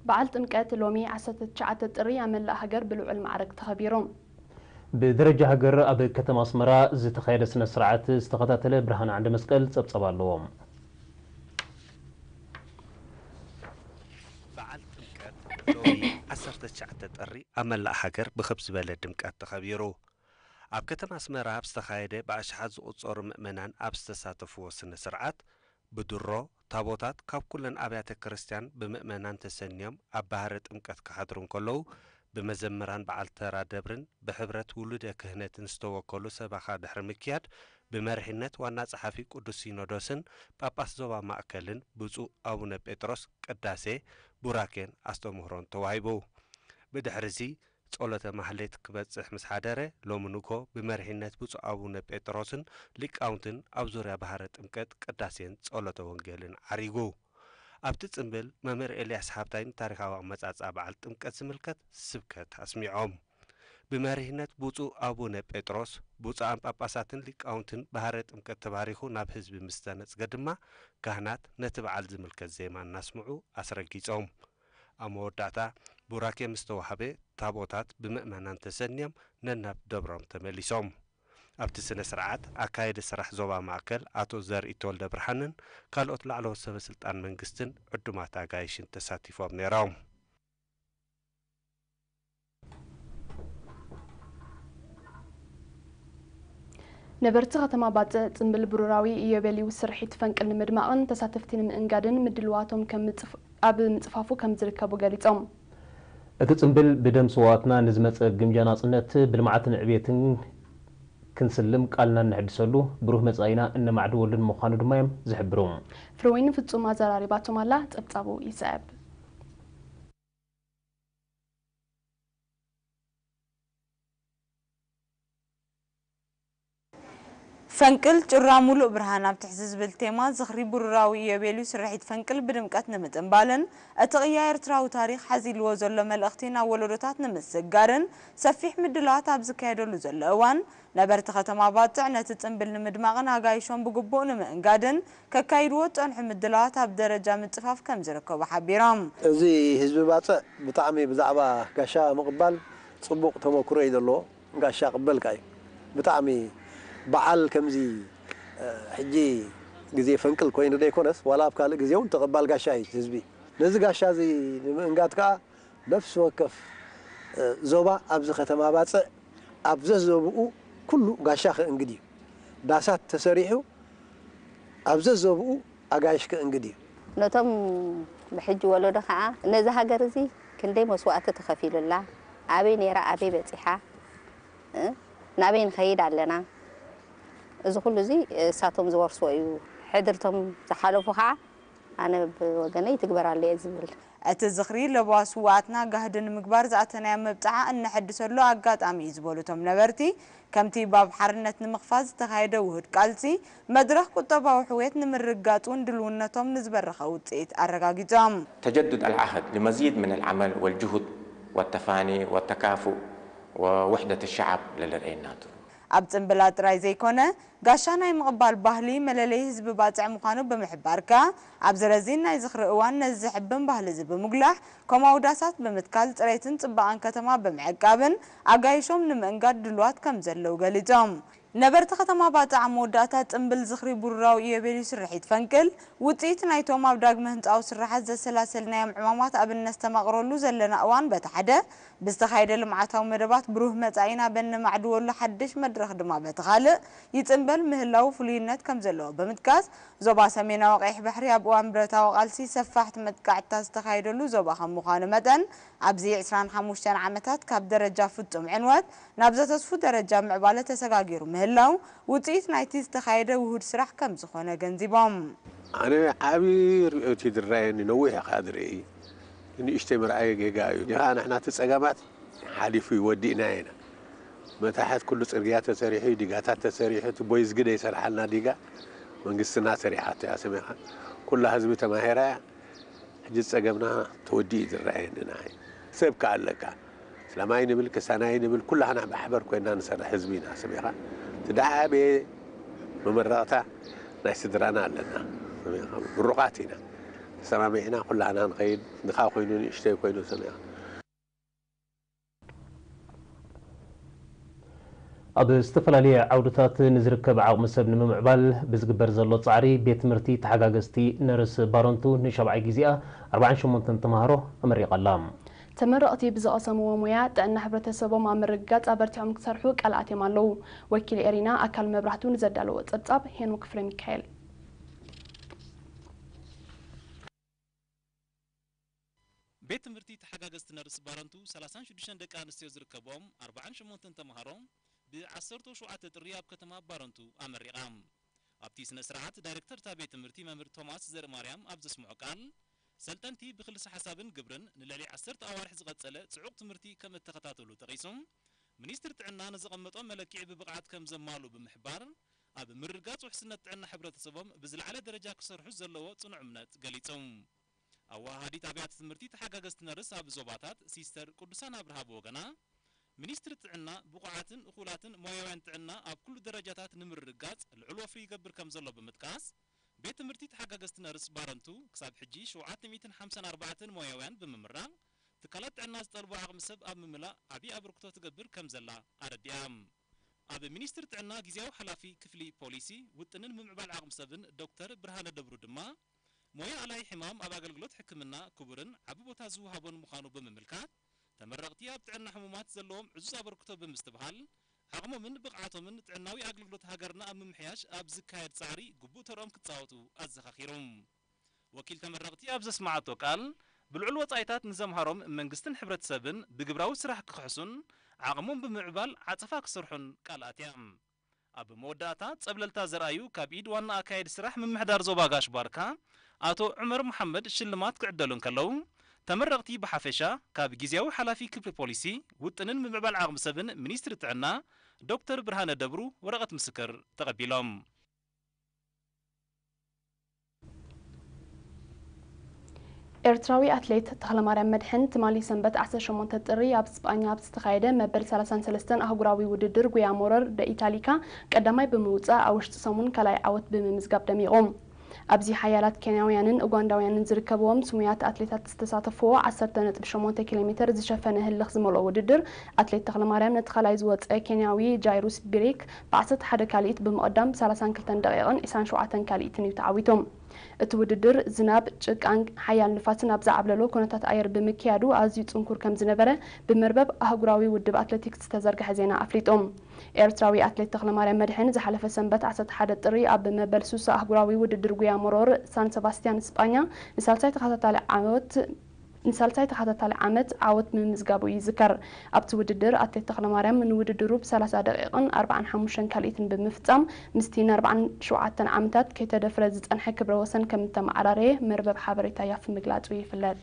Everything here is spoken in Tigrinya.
በዓል ጥምቀት ሎሚ ዓሰርተ ትሽዓተ ጥሪ ኣብ መላእ ሃገር ብልዑል ማዕረግ ተኸቢሩ። ብደረጃ ሃገር ኣብ ከተማ ኣስመራ ዝተኻየደ ስነ ስርዓት ዝተኸታተለ ብርሃነ ዓንደ መስቀል ጸብጸብ ኣለዎ። በዓል ጥምቀት ሎሚ ዓሰርተ ትሽዓተ ጥሪ ኣብ መላእ ሃገር ብኽብ ዝበለ ድምቀት ተኸቢሩ። ኣብ ከተማ ኣስመራ ኣብ ዝተኻየደ ብኣሽሓት ዝቑጸሩ ምእመናን ኣብ ዝተሳተፍዎ ስነ ስርዓት ብድሮ ታቦታት ካብ ኩለን ኣብያተ ክርስቲያን ብምእመናን ተሰንዮም ኣብ ባህረ ጥምቀት ክሓድሩ እንከለዉ ብመዘምራን በዓል ተራ ደብርን ብሕብረት ውሉደ ክህነትን ዝተወከሉ ሰበኻ ድሕሪ ምክያድ ብመሪሕነት ዋና ጸሓፊ ቅዱስ ሲኖዶስን ጳጳስ ዞባ ማእከልን ብፁዕ ኣቡነ ጴጥሮስ ቅዳሴ ቡራኬን ኣስተምህሮን ተዋሂቡ። ብድሕሪዚ ጸሎተ ማህሌት ክበጽሕ ምስ ሓደረ፣ ሎሚ ንግሆ ብመሪሕነት ብፁዕ ኣቡነ ጴጥሮስን ሊቃውንትን ኣብ ዙርያ ባህረ ጥምቀት ቅዳሴን ጸሎተ ወንጌልን ዓሪጉ። ኣብቲ ጽምብል መምህር ኤልያስ ሃብታይ ንታሪኻዊ ኣመጻጽኣ በዓል ጥምቀት ዝምልከት ስብከት ኣስሚዖም። ብመሪሕነት ብፁዕ ኣቡነ ጴጥሮስ፣ ብፁዓን ጳጳሳትን ሊቃውንትን ባህረ ጥምቀት ተባሪኹ ናብ ህዝቢ ምስ ተነጽገ ድማ ካህናት ነቲ በዓል ዝምልከት ዜማ እናስምዑ ኣስረጊጾም። ኣብ መወዳእታ ቡራኬ ምስ ተዋህበ ታቦታት ብምእመናን ተሰንዮም ነናብ ደብሮም ተመሊሶም። ኣብቲ ስነ ስርዓት ኣካየዲ ስራሕ ዞባ ማእከል ኣቶ ዘርኢ ተወልደ ብርሃንን ካልኦት ላዕለዎት ሰበ ስልጣን መንግስትን ዕዱማት ኣጋይሽን ተሳቲፎም ነይሮም። ነበርቲ ከተማ ባጽዕ ጽምብል ብሩራዊ ኢዮቤልዩ ስርሒት ፈንቅል ንምድማቕን ተሳተፍቲ ንምእንጋድን ምድልዋቶም ከም ምጽፍ- ኣብ ምጽፋፉ ከም ዝርከቡ ገሊጾም። እቲ ጽምብል ብደም ስውኣትና ንዝመጸ ግምጃ ናጽነት ብልምዓትን ዕብየትን ክንስልም ቃልና እነሕድሰሉ ብሩህ መጻኢና እነማዕድወሉን ምዃኑ ድማ እዮም ዝሕብሩ። ፍርወይኒ ፍጹም ኣዘራሪባቶም ኣላ። ጸብጻቡ ይስዕብ። ፈንቅል ጭራ ሙሉእ ብርሃን ኣብ ትሕዚ ዝብል ቴማ ዝኽሪ ብሩራዊ ኢዮቤልዩ ስርሒት ፈንቅል ብድምቀት ንምጽንባልን እቲ ቅያ ኤርትራዊ ታሪኽ ሓዚልዎ ዘሎ መልእኽቲ ናብ ወለዶታት ንምስግጋርን ሰፊሕ ምድላዋት ኣብ ዝካየደሉ ዘሎ እዋን ነበርቲ ከተማ ባጽዕ ነቲ ጽምብል ንምድማቕን ኣጋይሾም ብግቡእ ንምእንጋድን ከካይድዎ ዝጸንሑ ምድላዋት ኣብ ደረጃ ምጽፋፍ ከም ዝርከቡ ሓቢሮም። እዚ ህዝቢ ባጽዕ ብጣዕሚ ብዛዕባ ጋሻ ምቕባል ጽቡቕ ተመክሮ እዩ ዘለዎ። ጋሻ ቅበልካ እዩ። ብጣዕሚ በዓል ከምዚ ሕጂ ግዜ ፈንቅል ኮይኑ ዘይኮነስ ዋላ ኣብ ካልእ ግዜ እውን ተቐባል ጋሻ እዩ ህዝቢ። ነዚ ጋሻ እዚ ንምእንጋድ ከኣ ነፍሲ ወከፍ ዞባ ኣብዚ ከተማ ባጽዕ ኣብ ዘዘብኡ ኩሉ ጋሻ ክእንግድ እዩ። ዳሳት ተሰሪሑ ኣብ ዘዘብኡ ኣጋይሽ ክእንግድ እዩ። ነቶም ብሕጂ ወለዶ ከዓ ነዚ ሃገር እዚ ክንደይ መስዋእቲ ተኸፊሉላ፣ ኣበይ ነይራ ኣበይ በፂሓ፣ እ፣ ናበይ ንኸይድ ኣለና፣ እዚ ኩሉ እዚ እሳቶም ዝወርስዎ እዩ። ሕድርቶም ዝሓለፉ ከዓ ኣነ ብወገነይ ይትግበራሉ እየ ዝብል። እቲ ዝኽሪ ለበዋ ስውኣትና ጋህዲ ንምግባር ዝኣተናዮ መብጽዓ እነሐድሰሉ ኣጋጣሚ እዩ ዝበሉ እቶም ነበርቲ፣ ከምቲ ባብ ሓርነት ንምኽፋት ዝተኻየደ ውሁድ ቃልሲ መድረኽ ቁጠባዊ ሕውየት ንምርግጋጽ እውን ድልውነቶም ንዝበረኸ ውጽኢት ኣረጋጊጾም። تجدد العهد لمزيد من العمل والجهد والتفاني والتكافؤ ووحدة الشعب للرئي الناتو. ኣብ ጽምብላ ጥራይ ዘይኮነ፣ ጋሻ ናይ ምቕባል ባህሊ መለለዪ ህዝቢ ባጽዕ ምዃኑ ብምሕባር ከኣ፣ ኣብዚ ረዚን ናይ ዝኽሪ እዋን ነዚ ዘሕብን ባህሊ እዚ ብምጉላሕ፣ ከምኡ ኣውዳሳት ብምትካል፣ ጽሬትን ጽባቐን ከተማ ብምዕቃብን ኣጋይሾም ንምእንጋድ ድሉዋት ከም ዘለዉ ገሊጾም። ነበርቲ ከተማ ባጽዕ ኣብ መወዳእታ ጽምብል ዝኽሪ ብሩራዊ ኢዮቤልዩ ስርሒት ፈንቅል፣ ውጽኢት ናይቶም ኣብ ዳግመ ህንጻዊ ስርሓት ዘሰላሰልናዮም ዕማማት ኣብነት ነስተማቕረሉ ዘለና እዋን በቲ ሓደ፣ ብዝተኻየደ ልምዓታዊ መደባት ብሩህ መጻኢና በነማዕድወሉ ሓድሽ መድረኽ ድማ በቲ ካልእ ይጽምበል ምህላዉ ፍሉይነት ከም ዘለዎ ብምጥቃስ፣ ዞባ ሰሜናዊ ቀይሕ ባሕሪ ኣብ እዋን ብረታዊ ቃልሲ ሰፋሕቲ መጥቃዕትታት ዝተኻየደሉ ዞባ ከም ምዃኑ መጠን፣ ኣብዚ ዕስራን ሓሙሽተን ዓመታት ካብ ደረጃ ፍጹም ዕንወት ናብ ዘተስፉ ደረጃ ምዕባለ ተሰጋጊሩ ምህላዉ ውጽኢት ናይቲ ዝተኻየደ ውሁድ ስራሕ ከም ዝኾነ ኣገንዚቦም። ኣነ ዓቢ ርእዮት እዩ ዝረኣየኒ፣ ነዊሕ እየ ከኣ ዝርኢ። ንእሽተይ ምርኣየ ጌጋ እዩ። ድኻ ንሕና እቲ ጸገማት ሓሊፉ እዩ፣ ወዲእናዮ ኢና። መታሕት ኩሉ ጽርግያ ተሰሪሑ እዩ፣ ዲጋታት ተሰሪሑ፣ እቲ ቦይዝጊ ደይሰርሓልና ዲጋ መንግስትና ሰሪሓቶ እያ፣ ሰሚዕኻ። ኩላ ህዝቢ ተማሂራ እያ። ሕጂ ጸገምና ተወዲኡ እዩ ዝረኣየኒ ንዓይ። ሰብ ከኣ ኣለካ። እስላማይ ንብል፣ ክሳናይ ንብል፣ ኩላህና ብሓበር ኮይና ንሰርሕ ህዝቢ ኢና። ሰሚዕኻ? እቲ ደዓበየ መመረቕታ ናይ ስድራና ኣለና። ሰሚዕኻ? ምሩቓት ኢና። ሰማሚዕና ኩላህና ንኸይድ፣ ድኻ ኮይኑ ንእሽተይ ኮይኑ ሰሚዓ። ኣብ ዝተፈላለየ ዓውድታት ንዝርከብ ዓቕሚ ሰብ ንምምዕባል ብዝግበር ዘሎ ጻዕሪ ቤት ትምህርቲ ተሓጋገዝቲ ነርስ ባረንቱ ንሻብዓይ ግዜኣ ኣርባዓን ሸሞንተን ተምሃሮ ኣመሪቓ ኣላ። ተመረቕቲ ብዝቐሰምዎ ሞያ ጥዕና ሕብረተሰቦም ኣብ ምርግጋፅ ኣበርቲዖም ክሰርሑ ቃል ኣትዮም ኣለዉ። ወኪል ኤሪና ኣካል መብራህቱ ንዘዳለዎ ፀብፃብ ሄኖክ ፍሬሚካኤል። ቤት ትምህርቲ ተሓጋገዝቲ ነርስ ባረንቱ ሰላሳን ሽዱሽተን ደቂ ኣንስትዮ ዝርከቦም ኣርባዓን ሸሞንተን ተምሃሮ ብዓሰርተ ሸውዓተ ጥሪ ኣብ ከተማ ባረንቱ ኣመሪቓ። ኣብቲ ስነ ስርዓት ዳይሬክተር እታ ቤት ትምህርቲ መምህር ቶማስ ዘርእማርያም ኣብ ዘስምዖ ቃል፣ ሰልጠንቲ ብክልሰ ሓሳብን ግብርን ንልዕሊ ዓሰርተ ኣዋርሕ ዝቐጸለ ጽዑቕ ትምህርቲ ከም እተኸታተሉ ጠቒሱ፣ ሚኒስትሪ ጥዕና ንዘቐመጦ መለክዒ ብብቕዓት ከም ዘማልኡ ብምሕባር፣ ኣብ ምርግጋጽ ውሕስነት ጥዕና ሕብረተሰቦም ብዝለዓለ ደረጃ ክሰርሑ ዘለዎ ጽኑዕ እምነት ገሊጹ። ኣወሃሃዲት ኣብያተ ትምህርቲ ተሓጋገዝቲ ነርስ ኣብ ዞባታት ሲስተር ቅዱሳን ኣብርሃ ብወገና፣ ሚኒስትሪ ጥዕና ብቑዓትን እኹላትን ሞያውያን ጥዕና ኣብ ኩሉ ደረጃታት ንምርግጋጽ ልዑል ወፍሪ ይገብር ከም ዘሎ ብምጥቃስ፣ ቤት ትምህርቲ ተሓጋገዝቲ ነርስ ባረንቱ ክሳብ ሕጂ ሸውዓተ ሚእትን ሓምሳን ኣርባዕተን ሞያውያን ብምምራቕ፣ ትካላት ጥዕና ዝጠልቦ ዓቕሚ ሰብ ኣብ ምምላእ ዓብዪ ኣበርክቶ ትገብር ከም ዘላ ኣረዲኣ። ኣብ ሚኒስትሪ ጥዕና ግዜያዊ ሓላፊ ክፍሊ ፖሊሲ፣ ውጥንን ምምዕባል ዓቕሚ ሰብን ዶክተር ብርሃነ ደብሩ ድማ፣ ሞያ ኣላይ ሕማም ኣብ ኣገልግሎት ሕክምና ክቡርን ዓቢ ቦታ ዝወሃቦን ምዃኑ ብምምልካት፣ ተመረቕቲ ኣብ ጥዕና ሕሙማት ዘለዎም ዕዙዝ ኣበርክቶ ብምስትብሃል፣ ዓቕሞምን ብቕዓቶምን ጥዕናዊ ኣገልግሎት ሃገርና ኣብ ምምሕያሽ ኣብ ዝካየድ ጻዕሪ ግቡእ ተርኦም ክጻወቱ ኣዘኻኺሩ። ወኪል ተመረቕቲ ኣብ ዘስመዓቶ ቃል፣ ብልዑል ወጻኢታት ንዘምሃሮም መንግስትን ሕብረተሰብን ብግብራዊ ስራሕ ክኽሕሱን ዓቕሞም ብምዕባል ዓጸፋ ክሰርሑን ቃል ኣትያ። ኣብ መወዳእታ ጸብለልታ ዘርኣዩ ካብ ኢድ ዋና ኣካየዲ ስራሕ ምምሕዳር ዞባ ጋሽ ባርካ ኣቶ ዑመር መሓመድ ሽልማት ክዕደሉ እንከለዉ፣ ተመረቕቲ ብሓፈሻ ካብ ግዜያዊ ሓላፊ ክፍሊ ፖሊሲ፣ ውጥንን ምምዕባል ዓቕሚ ሰብን ሚኒስትሪ ጥዕና ዶክተር ብርሃነ ደብሩ ወረቐት ምስክር ተቐቢሎም። ኤርትራዊ ኣትሌት ተኽለማርያም መድሕን ትማሊ ሰንበት ዓሰርተ ሸሞንተ ጥሪ ኣብ ስጳኛ ኣብ ዝተኻየደ መበል ሰላሳን ሰለስተን ኣህጉራዊ ውድድር ጉያ ሞረር ደ ኢታሊካ ቀዳማይ ብምውጻእ ኣብ ውሽጢ ሰሙን ካልኣይ ዓወት ብምምዝጋብ ደሚቑ። ኣብዚ ሓያላት ኬንያውያንን ኡጋንዳውያንን ዝርከብዎም ስሙያት ኣትሌታት ዝተሳተፍዎ ዓሰርተ ነጥቢ ሸሞንተ ኪሎ ሜተር ዝሸፈነ ህልኽ ዝመልኦ ውድድር ኣትሌት ተኽለማርያም ነቲ ካልኣይ ዝወጸ ኬንያዊ ጃይሩስ ቢሪክ ብ ዓሰርተ ሓደ ካልኢት ብምቕዳም ብ ሰላሳን ክልተን ደቂቕን ዒስራን ሸውዓተን ካልኢትን እዩ ተዓዊቱ። እቲ ውድድር ዝናብ፣ ጭቃን ሓያል ንፋስን ኣብ ዝዓብለሎ ኩነታት ኣየር ብምክያዱ ኣዝዩ ጽንኩር ከም ዝነበረ ብመርበብ ኣህጉራዊ ውድብ ኣትሌቲክስ ዝተዘርግሐ ዜና ኣፍሊጡ። ኤርትራዊ ኣትሌት ተኽለማርያም መድሕን ዝሓለፈ ሰንበት ዓሰርተ ሓደ ጥሪ ኣብ መበል ሱሳ ኣህጉራዊ ውድድር ጉያ ሞሮር ሳን ሰባስቲያን ስጳኛ ንሳልሳይ ተኸታታሊ ዓወት ንሳልሳይ ተኸታታሊ ዓመት ዓወት ምምዝጋቡ ይዝከር። ኣብቲ ውድድር ኣትሌት ተኽለማርያም ንውድድሩ ብ ሰላሳ ደቂቕን ኣርባዓን ሓሙሽተን ካልኢትን ብምፍጻም ምስቲ ን ኣርባዓን ሸውዓተን ዓመታት ከይተደፍረ ዝጸንሐ ክብረ ወሰን ከም እተመዓራረየ መርበብ ሓበሬታ ያፍ ምግላጹ ይፍለጥ።